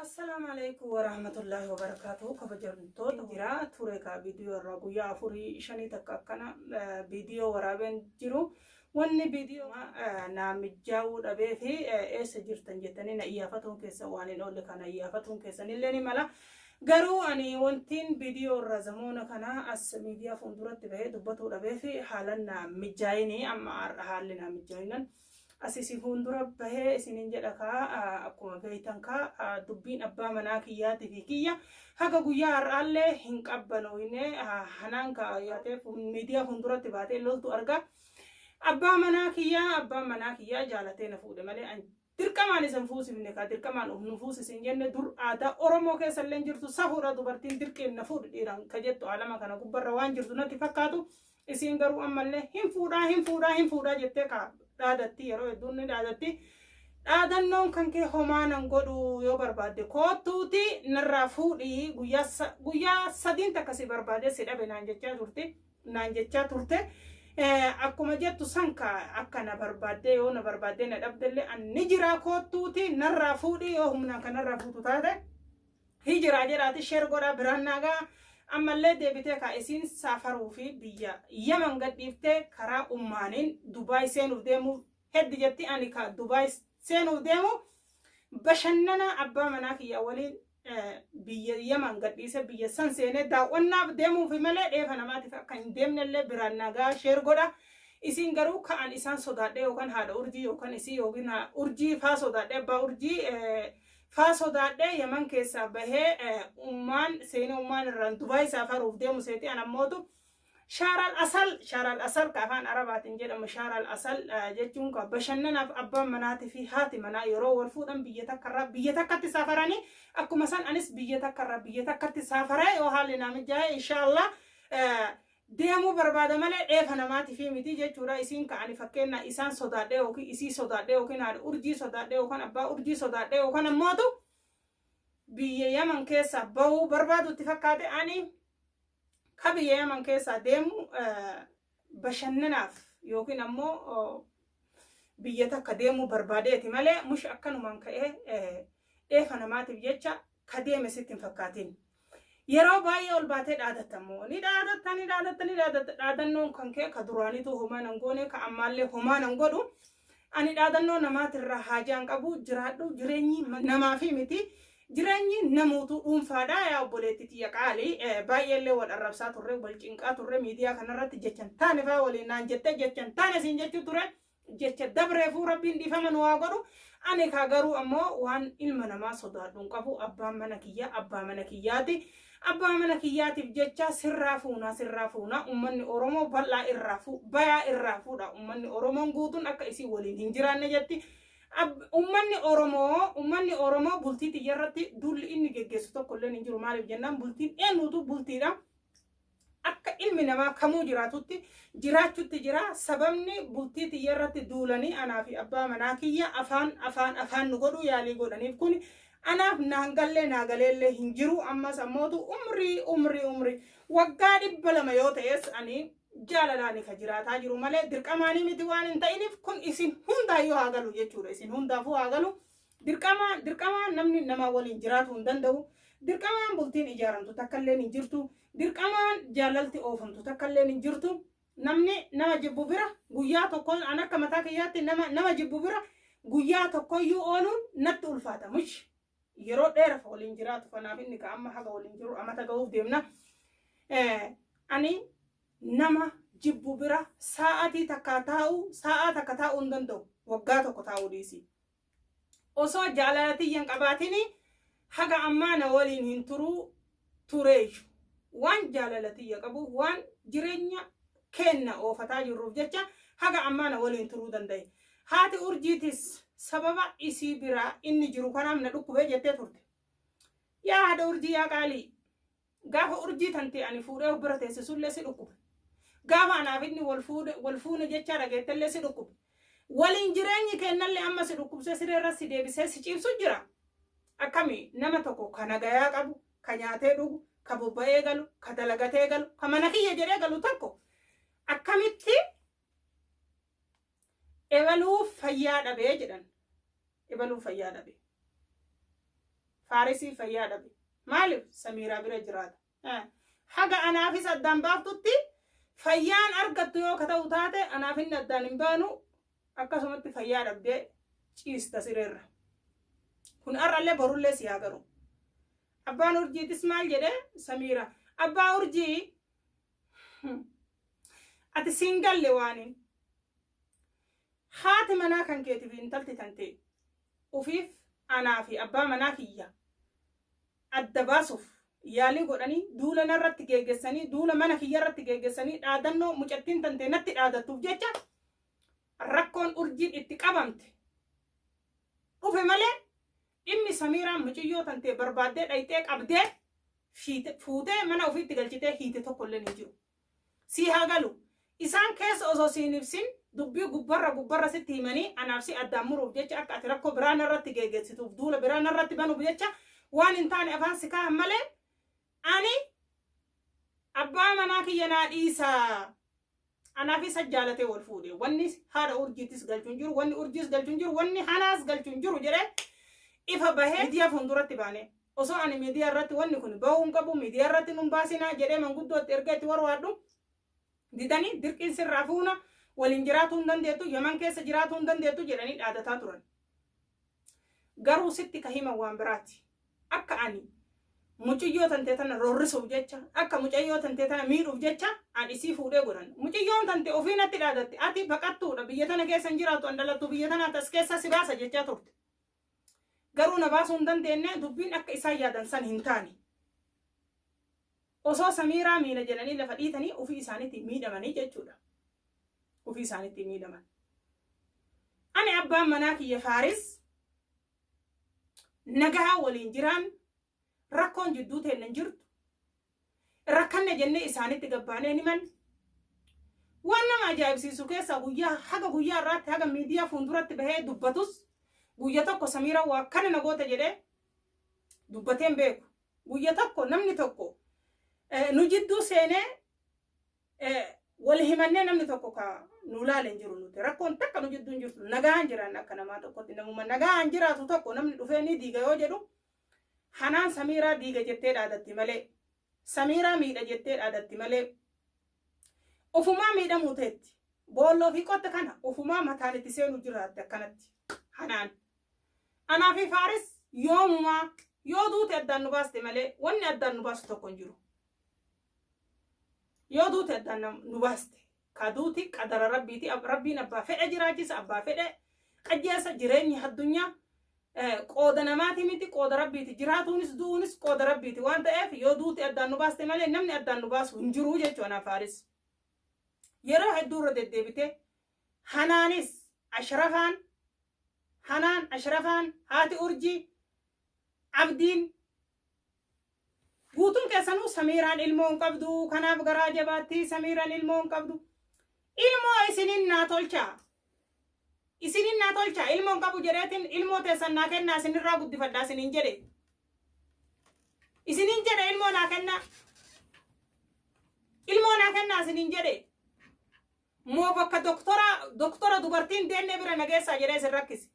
Assalaamu alaikum warahmatullaahi wabarakaatuhu. Kabajamtoota jira ture kaa viidiyoo irraa guyyaa afurii shanii takka akkana viidiyoo waraabeen jiru. Wanni viidiyoo naa mijjaa'uu dhabee fi eessa jirtan jettanii na iyyaafatuun keessan waan hin oolle kana iyyaafatuun keessan illee ni mala. Garuu ani wantiin viidiyoo irraa zamoona kana as miidiyaa fuulduratti bahee dubbatuu dhabee fi haalan naa mijjaa'inii amma har'a haalli naa mijjaa'inan as isin fuuldura bahee isinin jedha kaa. Akkuma beektan kaa, dubbiin abbaa manaa kiyyaatii fi kiyya haga guyyaa har'aallee hin qabbanooyne. Hanaan kaa yaatee miidiyaa fuulduratti baatee loltu argaa. Abbaa manaa kiyyaa, abbaan manaa kiyyaa jaalatee na fuudhe malee an dirqamaan isan fuusifne kaa. Dirqamaan of nu fuusisin jenne. Dur aadaa Oromoo keessa illee jirtu safuudha. Dubartiin dirqiin na fuudhi dhiiran ka jettu alama kana gubbarra waan jirtu natti fakkaatu. Isiin garuu ammallee hin fuudhaa, hin fuudhaa, hin fuudhaa jettee kaa dhaadatti. Yeroo hedduun ni dhaadatti. Dhaadannoon kan kee homaa nan godhu. Yoo barbaadde koottuuti narraa fuudhi, guyyaa sadiin takka si barbaade si dhabe naan jechaa turte, naan jechaa turte. Akkuma jettu san ka akka na barbaaddee, yoo na barbaaddee na dhabdellee an ni jiraa, koottuuti narraa fuudhi, yoo humnaan kan narraa fuutu taate hijiraa jedhaati share godhaa biraan naagaa. Ammallee deebitee kaa isiin saafaruu fi biyya Yaman gadhiiftee karaa ummaaniin Dubaay seenuuf deemuuf heddi jetti. Ani ka Dubaay seenuuf deemu bashannana abbaa manaa kiyya waliin biyya Yaman gadhiise biyya san seenee daawwannaaf deemuufi malee dheefa namaatiif akka hin deemnellee biraan nagaa share godha. Isiin garuu ka'an isaan sodaadhee yookaan haadha urjii yookaan isii yookiin urjii faa sodaadhee, abbaa urjii faa sodaadhee Yaman keessaa bahee ummaan seenee ummaan irraan Dubaay saafaruuf deemu seeti. An ammootu Shaaral Asal, Shaaral Asal ka afaan Arabaatiin jedhamu, Shaaral Asal jechuun ka bashannanaaf abbaan manaatii fi haati manaa yeroo wal fuudhan biyya takkarraa biyya takkatti saafaranii, akkuma san anis biyya takkarraa biyya takkatti saafaree yoo haalli naa mijaa'e inshaallah deemuu barbaada malee dheefa namaatiif miti jechuudha. Isiin ka'ani fakkeenya isaan sodaadhee yookiin isii sodaadhee yookiin haadha urjii sodaadhee yookaan abbaa urjii sodaadhee yookaan ammootu biyya Yaman keessaa bahuu barbaadu itti fakkaate. Ani ka biyya Yaman keessaa deemu bashannanaaf yookiin ammoo biyya takka deemuu barbaadeeti malee mush akkanumaan ka'ee dheefa namaatiif jecha ka deeme sitti hin fakkaatin. Yeroo baay'ee ol baatee dhaadatta immoo ni dhaadatta, ni dhaadatta, ni dhaadatta. Dhaadannoon kan kee ka duraaniitu homaa nan goone, ka ammaallee homaa nan godhu. Ani dhaadannoo namaatirraa haajaan qabu. Jiraadhu, jireenyi namaafi miti. Jireenyi namuutu dhuunfaadha. Yaa obboleetti tiyya qaali, baay'eellee wal arrabsaa turre, wal cinqaa turre miidiyaa kanarratti. Jechan taane faa waliin naan jettee, jechan taane siin jechuu ture. Jecha dabreefuu rabbiin dhiifama nu haa godhu. Ani kaa garuu ammoo waan ilma namaa sodaadhu hin qabu. Abbaan mana kiyyaa abbaa mana kiyyaati. Abbaa mana kiyyaatiif jecha sirraa fuunaa, sirraa fuunaa. Ummanni Oromoo bal'aa irraa bayaa irraa fuudha. Ummanni Oromoon guutuun akka isii waliin hin jiraanne jetti. Ummanni Oromoo bultii tiyya irratti duulli inni geggeessu tokko illee hin jiru. Maaliif jennaan, bultiin eenyuutu bultiidha. Akka ilmi namaa kamuu jiraatutti jiraachutti jira. Sababni bultii tiyya irratti duulanii anaa fi abbaa manaa kiyya afaan afaan afaan nu godhuu yaalii godhaniif kun anaaf naan gallee naa galeellee hin jiru. Ammas ammootu umrii umrii umrii waggaa 200 yoo ta'es ani jaalalaani ka jiraataa jiru malee dirqamaanii miti. Waan hin ta'iniif kun isin hundaayyuu haa galu jechuudha. Isin hundaafuu haa galu. Dirqamaan dirqamaan namni nama waliin jiraatu hin danda'u. Dirqamaan bultiin ijaaramtu takka illee hin jirtu. Dirqamaan jaalalti oofamtu takka illee hin jirtu. Namni nama jibbu bira guyyaa tokko, an akka mataa kiyyaatti nama nama jibbu bira guyyaa tokkoyyuu ooluun natti ulfaata. Mush yeroo dheeraaf waliin jiraatu kanaaf inni ka amma haga waliin jiru amata ga'uuf deemna. Ani nama jibbu bira sa'aatii takka taa'u, sa'aa takka taa'uu hin danda'u. Waggaa tokko taa'uu dhiisi. Osoo jaalala tiyyan qabaatini haga ammaa na waliin hin turuu tureeyyu. Waan jaalala tiyya qabuuf, waan jireenya keenna oofataa jirruuf jecha haga ammaa na waliin turuu danda'e. Haati urjiitis sababa isii biraa inni jiru kanaaf na dhukkubee jettee turte. Yaa haadha urjii, yaa qaalii, gaafa urjii tantee ani fuudhee of bira teessisullee si dhukkube. Gaafa anaaf inni wal fuudhe, wal fuune jechaa dhageettellee si dhukkube. Waliin jireenyi kennallee amma si dhukkubsee sireerra si deebisee si ciibsu jira. Akkami nama tokko ka nagayaa qabu, ka nyaatee dhugu, ka bobba'ee galu, ka dalagatee galu, ka mana kiyya jedhee galu tokko akkamitti ebaluu fayyaa dhabee jedhan? Ebaluu fayyaa dhabe. Faarisii fayyaa dhabe. Maaliif Samiiraa bira jiraata? Haga anaafis addaan baaftutti fayyaan argattu yoo ka ta'u taate, anaaf inni addaan hin baanu, akkasumatti fayyaa dhabdee ciista sireerra. Kun har'allee borullee si haa garu. Abbaan urjiitis maal jedhe Samiira? Abbaa urjii, ati siin galle waaniin. Haati manaa kan keetiif intalti tantee ufiif anaa fi abbaa manaa kiyya adda baasuuf yaalii godhanii, duula narratti geeggessanii, duula mana kiyya irratti geeggessanii, dhaadannoo mucattiin tantee natti dhaadattuuf jecha rakkoon urjiin itti qabamte dhufe malee, dhimmi Samiiraan muciyyoo tantee barbaaddee dhayxee qabdee fuutee mana ofiitti galchitee hiite tokko illee hin jiru. Sii haa galu. Isaan keessa osoo siin ibsin dubbii gubbarra gubbarra sitti himanii anaaf si addaan muruuf jecha, akka ati rakkoo biraa narratti geeggessituuf, duula biraa narratti banuuf jecha waan hin taane afaan si kaahan malee, ani abbaa manaa kiyya naa dhiisaa. Anaaf isa jaalatee wal fuudhe. Wanni haadha urjiittis galchu hin jiru, wanni urjiis galchu hin jiru, wanni hanaas galchu hin jiru jedhee ifa bahee miidiyaa fuulduratti baane. Osoo ani miidiyaa irratti wanni kun bahuu hin qabu, miidiyaa irratti nun baasinaa jedhee manguddootti erga itti warwaadhu didanii, dirqiin sirraa fuuna, waliin jiraatuu hin dandeettu, Yaman keessa jiraatuu hin dandeettu jedhanii dhaadataa turan. Garuu sitti ka himan waan biraati. Akka ani muciyyoo tantee tana roorrisuuf jecha, akka mucayyoo tantee tana miidhuuf jecha an isii fuudhee godhan. Mucayyoon tante ofii natti dhaadatti, ati baqattuudha, biyya tana keessa hin jiraattu, an dhalattu biyya tanaatti as keessaa si baasa jechaa turte. Garuu na baasuu hin dandeenye, dubbiin akka isaan yaadan san hin taane. Osoo Samiiraa miila jedhanii lafa dhiitanii ofii isaaniitti miidhamanii jechuudha. Ofii isaaniitti miidhaman. Ani abbaan manaa kiyya Faaris nagahaa waliin jiraan, rakkoon jidduu teenna hin jirtu. Rakkanne jennee isaanitti gabbaanee himan. Waan nama ajaa'ibsiisu keessaa guyyaa haga guyyaa irraatti, haga miidiyaa fuulduratti bahee dubbatus, guyya tokko Samiiraan waa akkana na goota jedhee dubbateen beeku. Guyya tokko namni tokko nu jidduu seenee wal himannee namni tokko ka nu laale hin jiru nuti. Rakkoon takka nu jidduu hin jirtu. Nagaan jiraan akka namaa tokkotti, namuma nagaan jiraatu tokko namni dhufee ni diiga yoo jedhu, hanaan Samiiraa diiga jettee dhaadatti malee, Samiiraa miidha jettee dhaadatti malee, ofumaa miidhamuu teetti. Boolloo fi qotta kana ofumaa mataan itti seenu jiraatte akkanatti hanaan. Anaa fi Faaris yoomumaa yoo duute addaan nu baaste malee wanni addaan nu baasu tokko hin jiru. Yoo duute addaan nu baaste. Ka duuti qadara rabbiiti. Rabbiin abbaa fedhe jiraachisa, abbaa fedhe ajjeesa. Jireenyi addunyaa qooda namaati miti, qooda rabbiiti. Jiraatuunis du'uunis qooda rabbiiti waan ta'eef, yoo duuti addaan nu baaste malee namni addaan nu baasu hin jiru jechuudha anaa Faaris. Yeroo hedduu irra deddeebite hanaanis ashrafaan, hanaan ashrafaan, haati urjii, abdiin, guutuun keessanuu Samiiraan ilmoo hin qabdu, kanaaf garaa jabaatti, Samiiraan ilmoo hin qabdu. Ilmoo isinin naa tolchaa. Isinin naa tolchaa, ilmoo hin qabu jedheetiin ilmoo teessan naa kennaa, isinirraa guddifadhaa isinin jedhe. Isinin jedhe, ilmoo naa kennaa. Ilmoo naa kennaa isinin jedhe. Moo bakka doktora dubartiin deemnee bira nageessaa jedhee isin rakkise.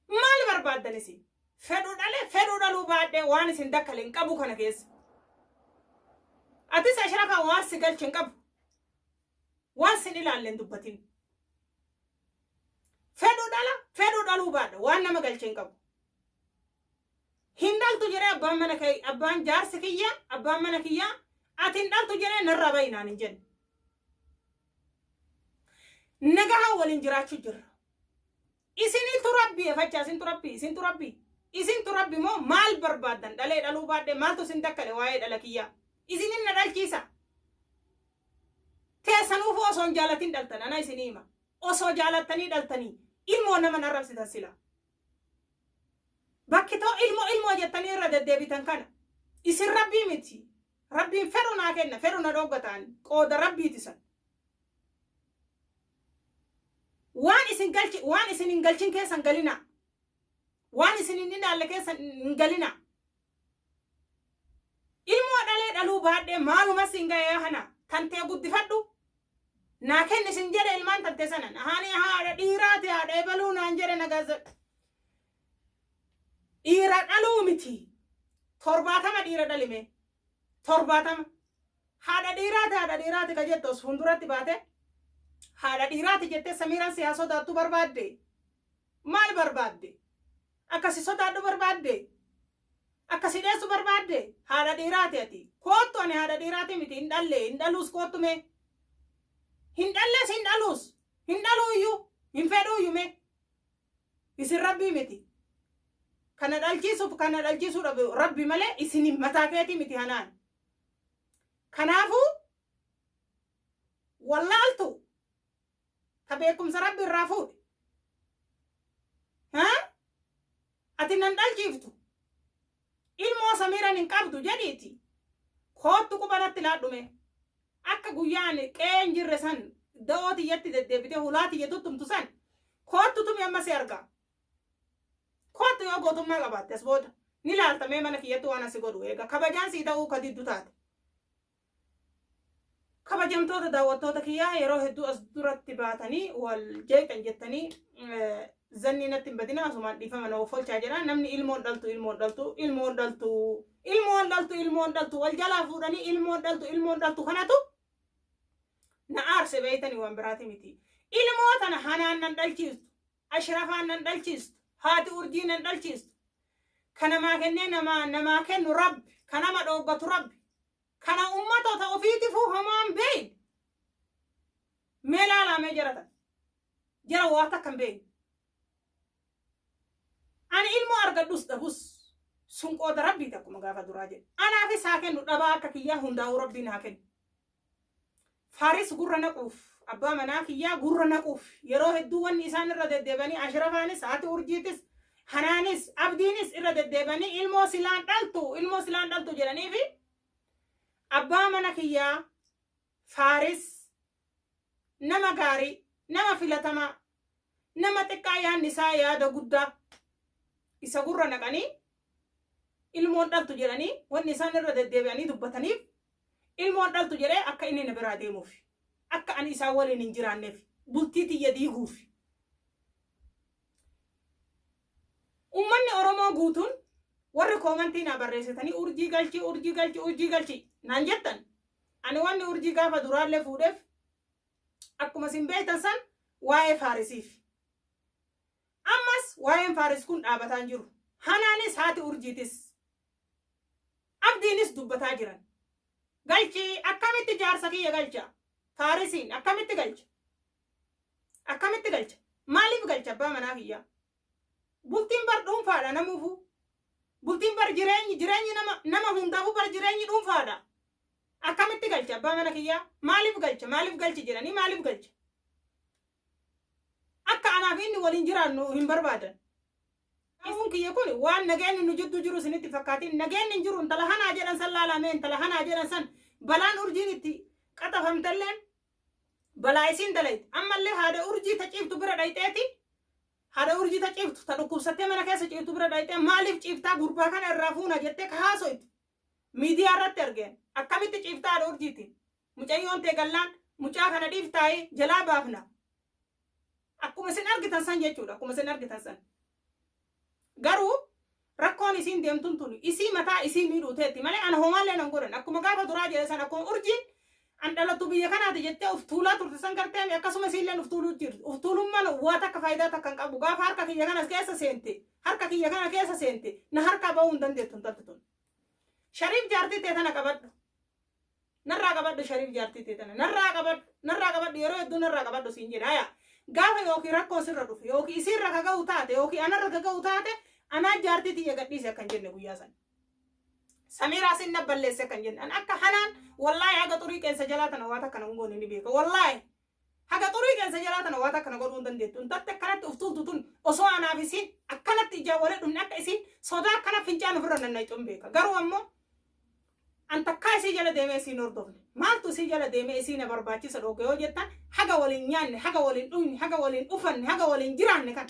Maal barbaaddan isin? Fedhu dhale, fedhu dhaluu baadhee waan isin dakkale hin qabu kana keessa. Atis ashrafaa waan si galche hin qabu. Waan sin ilaalle hin dubbatin. Fedhu dhala, fedhu dhaluu baadha, waan nama galche hin qabu. Hin dhaltu jedhee abbaan mana kee, abbaan jaarsi kiyya, abbaan mana kiyyaa ati hin dhaltu jedhee narraa bahi naan hin jenne. Nagahaan waliin jiraachuu jirra. Isinitu rabbi efachaa, isintu rabbi, isintu rabbi, isintu rabbi moo maal barbaaddan? Dhalee dhaluu baadhee maaltu isin dakkale waa'ee dhala kiyyaa? Isinin na dhalchiisa. Teessanuufuu osoo hin jaalatin dhaltan, ana isinii hima. Osoo jaalattanii dhaltanii ilmoo nama narrabsitan sila. Bakki too ilmoo ilmoo jettanii irra deddeebitan kana isin rabbii miti. Rabbiin fedhu naa kenna, fedhu na dhooggataan, qooda rabbiiti san. Waan isin galchi, waan isin hin galchin keessa hin galinaa. Waan isin hin ilaalle keessa hin galinaa. Ilmoo dhalee dhaluu baadhee maaluma siin ga'ee kana tantee guddifadhu. Naa kenni sin jedhe ilmaan tantee sanan. Ani haadha dhiiraati, haadha ebaluu naan jedhe nagaa. Dhiira Dhaluu miti. 70 dhiira dhalime. 70. Haadha dhiiraati, haadha dhiiraati ka jettu as fuulduratti baate. Haadha dhiiraati jettee Samiiraan si haa sodaattu barbaadde. Maal barbaadde? Akka si sodaadhu barbaadde? Akka si dheessu barbaadde? Haadha dhiiraati ati. Koottu, ani haadha dhiiraati miti, hin dhalle, hin dhaluus, koottu mee. Hin dhalles, hin dhaluus. Hin dhaluu iyyuu, hin fedhuu iyyuu mee. Isin rabbii miti. Kana dhalchiisuuf, kana dhalchiisuudhaaf rabbi malee isin mataa keetii miti hanaan. Kanaafuu wallaaltu ta beekumsa rabbi irraa fuudhe. Haa? Ati nan dhalchiiftu. Ilmoo Samiiran hin qabdu jedhiiti. Koottu, quba natti laadhume. Akka guyyaa ani qe'ee hin jirre san da'oo tiyyatti deddeebitee hulaa tiyya tuttumtu san koottu tumi, amma si argaa. Koottu, yoo gootummaa qabaatte as booda. Ni laalta mee mana kiyyatti waan asi godhu eega. Kabajaan sii ta'uu ka diddu taate. Kabajamtoota daawwattoota kiyyaa, yeroo hedduu as duratti baatanii wal jeeqan jettanii zannii natti hin badina, asumaan dhiifama na folchaa jedha. Namni ilmoon dhaltu, ilmoon dhaltu, ilmoon dhaltu, ilmoon dhaltu, ilmoon dhaltu, wal jalaa fuudhanii ilmoon dhaltu, ilmoon dhaltu kanatu na aarse, beeytanii, waan biraati miti. Ilmoo tana hanaan nan dhalchiistu, Ashrafaan nan dhalchiistu, haati Urjii nan dhalchiistu. Ka namaa kennee namaa kennu rabbi, ka nama dhooggatu rabbi. Kana ummatoota ofiitifuu homaan beeyin. Mee laalaa, mee jara tan. Jara waa takka hin beeyin. Ani ilmoo argadhus dhabus sun qooda rabbiiti, akkuma gaafa duraa jedhe. Anaafis haa kennu, dhabaa akka kiyyaa hundaa'uu rabbiin haa kennu. Faaris gurra naquuf, abbaa manaa kiyyaa gurra naquuf, yeroo hedduu wanni isaan irra deddeebanii, Ashrafaanis, haati Urjiitis, Hanaanis, Abdiinis irra deddeebanii ilmoo silaan dhaltu, ilmoo silaan dhaltu jedhaniifi abbaa mana kiyyaa Faaris nama gaarii, nama filatamaa, nama xiqqaa yaadni isaa yaada guddaa, isa gurra naqanii ilmoon dhaltu jedhanii wanni isaan irra deddeebi'anii dubbataniif ilmoon dhaltu jedhee akka inni na biraa deemuuf, akka ani isaan waliin hin jiraanneef, bultii tiyya diiguuf. Uummanni Oromoo guutuun warri koomantii naa barreessitanii Urjii galchi, Urjii galchi, Urjii galchi naan jettan, ani wanni Urjii gaafa duraallee fuudheef akkuma isin beektan san waa'ee Faarisiif. Ammas waa'een Faaris kun dhaabataa hin jiru. Hanaanis, haati Urjiitis, Abdiinis dubbataa jiran. Galchi, akkamitti jaarsa kiyya galcha? Faarisiin akkamitti galcha? Akkamitti galcha? Maaliif galcha abbaa manaa kiyyaa? Bultiin bar dhuunfaadha namuufuu. Bultiin bar jireenyi nama hundaafuu bar jireenyi dhuunfaadha. Akkamitti galcha abbaa mana kiyyaa? Maaliif galcha? Maaliif galchi jedhanii, maaliif galcha? Akka anaaf inni waliin jiraannu hin barbaadan. Ta'uun kiyya kun waan nageenyi nu jidduu jiru isinitti fakkaatiin, nageenyi hin jiru. Intala hanaa jedhan san laalame, intala hanaa jedhan san balaan Urjiin itti qaxafamtelleen balaa isiin dalayte. Ammallee haadha Urjii ta ciiftu bira dhayxeeti, haadha Urjii ta ciiftu, ta dhukkubsattee mana keessa ciiftu bira dhayxee maaliif ciiftaa, gurbaa kana irraa fuuna jettee ka haasoytu miidiyaa irratti argeen. Akkamitti ciiftaa haadha Urjiitiin? Mucayyoon tee gallaan mucaa kana dhiiftaayee jalaa baafna. Akkuma isin argitan san jechuudha, akkuma isin argitan san. Garuu rakkoon isiin deemtun tun isii mataa isii miidhuu teetti malee ana homaallee nan godhan. Akkuma gaafa duraa jedhe san, akkuma Urjiin an dhalattu biyya kanaati jettee uf tuulaa turte san garteemi, akkasuma isiilleen uf tuuluu jirti. Uf tuulummaan waa takka faayidaa takka hin qabu. Gaafa harka kiyya kana keessa seente, harka kiyya kana keessa seente, na harkaa bahuu hin dandeettu intalti tun. Shariif, jaartii tee tana qabadhu. Narraa qabadhu Shariif, jaartii tee tana. Narraa qabadhu. Narraa qabadhu, yeroo hedduu narraa qabadhu siin jedha. Haya. Gaafa yookiin rakkoon sirra dhufe, yookiin isiirra ka ga'u taate, yookiin anarra ka ga'u taate, anaa jaartii tiyya gadhiise akkan jenne guyyaa sana. Samiiraa sin na balleesse akkan jenne. An akka hanaan wallaahi haga xurii qeensa jalaa tana waa takka na hin goone ni beeka. Wallaahi. Haga xurii qeensa jalaa tana waa takka na godhuu hin dandeettu. Intalti akkanatti uf tuultu tun osoo anaaf isiin akkanatti ijaan walitti dhufne, akka isiin sodaa akkana fincaan ofirra nannayxu hin beeka. Garuu ammoo an takkaa isii jala deemee isiin hordofne. Maaltu isii jala deemee isii na barbaachisa dhooge yoo jettan, haga waliin nyaanne, haga waliin dhugne, haga waliin ufanne, haga waliin jiraanne kana.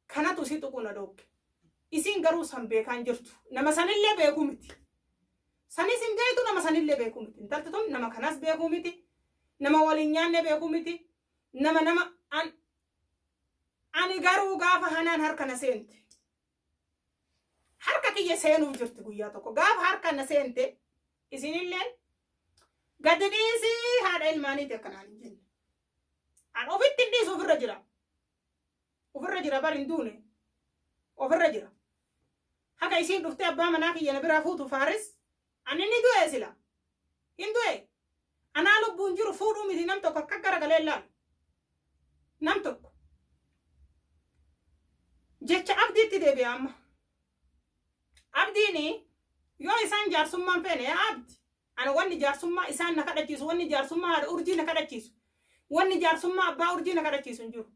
Kanatu isii tuquu na dhooge. Isiin garuu san beekaan jirtu. Nama sanillee beekuu miti. Sanis hin beektu, nama sanillee beekuu miti. Intalti tun nama kanas beekuu miti. Nama waliin nyaanne beekuu miti. Nama an ani garuu gaafa hanaan harka na seente. Harka kiyya seenuuf jirti guyyaa tokko. Gaafa harka na seente isinilleen gadi dhiisii haadha ilmaaniiti akkanaan hin jenne. An ofitti hin dhiisu, ofirra jira. Ofirra jira bar, hin duune. Ofirra jira. Haga isiin dhuftee abbaa manaa kiyya na biraa fuutu Faaris ani ni du'e sila. Hin du'e. Anaa lubbuun jiru fuudhuu miti, nam tokko akka garagalee ilaalu. Nam tokko. Jecha Abdiitti deebi'a amma. Abdiin yoo isaan jaarsummaan feene, yaa Abdi, ana wanni jaarsummaa isaan na kadhachiisu, wanni jaarsummaa haadha Urjii na kadhachiisu, wanni jaarsummaa abbaa Urjii na kadhachiisu hin jiru.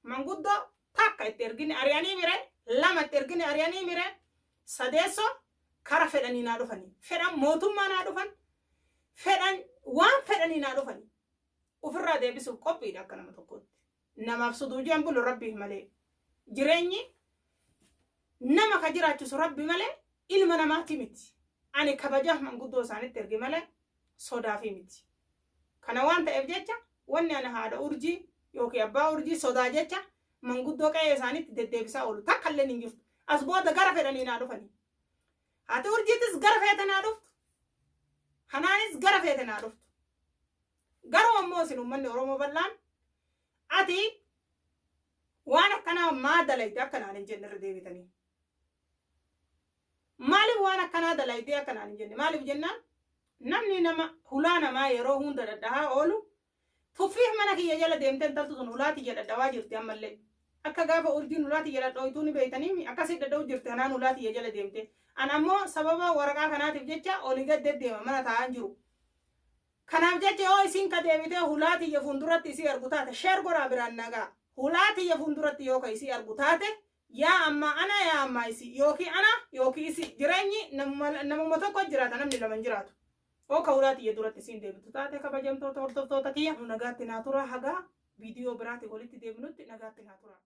Manguddoo takka itti ergine ari'anii mire, lama itti ergine ari'anii mire, sadeessoo kara fedhanii naa dhufanii. Fedhan mootummaa naa dhufan, fedhan waan fedhanii naa dhufanii. Ofirraa deebisuuf qophiidha akka nama tokkootti. Namaaf suduujeen bulu Rabbiif malee. Jireenyi nama ka jiraachisu Rabbi malee ilma namaati miti. Ani kabajaaf manguddoo isaanitti erge malee sodaafii miti. Kana waan ta'eef jecha wanni ani haadha Urjii yookiin abbaa Urjii sodaa jecha manguddoo qe'ee isaaniitti deddeebisaa oolu takka illee hin jirtu. As booda gara fedhanii naa dhufanii. Haati Urjiitis gara feete naa dhuftu. Kanaanis gara feete naa dhuftu. Garuu ammoo isin uummanni Oromoo bal'aan ati waan akkanaa maa dalayte akkanaan hin jenne irra deebitanii. Maaliif waan akkanaa dalaytee akkanaan hin jenne? Maaliif jennaan, namni nama hulaa namaa yeroo hunda dhadhahaa oolu tuffiif mana kiyya jala deemtee intaltu sun hulaa tiyya dhadhawaa jirti ammallee. Akka gaafa Urjiin hulaa tiyya dhadhooytuu ni beeytanii, akkasii dhadha'u jirti kanaan hulaa tiyya jala deemte. An ammoo sababa waraqaa kanaatiif jecha olii gad deddeema, mana taa'aan jiru. Kanaaf jecha yoo isiin ka deebitee hulaa tiyya fuulduratti isii argu taate, share godhaa biraan nagaa. Hulaa tiyya fuulduratti yoo ka isii argu taate, yaa ammaa ana, yaa ammaa isii, yookiin ana yookiin isii, jireenyi namuma tokko jiraata, namni lama hin jiraatu. Oo ka hulaa tiyya duratti isiin deebitu taate, kabajamtoota hordoftoota kiyya, nagaatti naa tura, hagaa viidiyoo biraatiin walitti deebinutti nagaatti naa tura.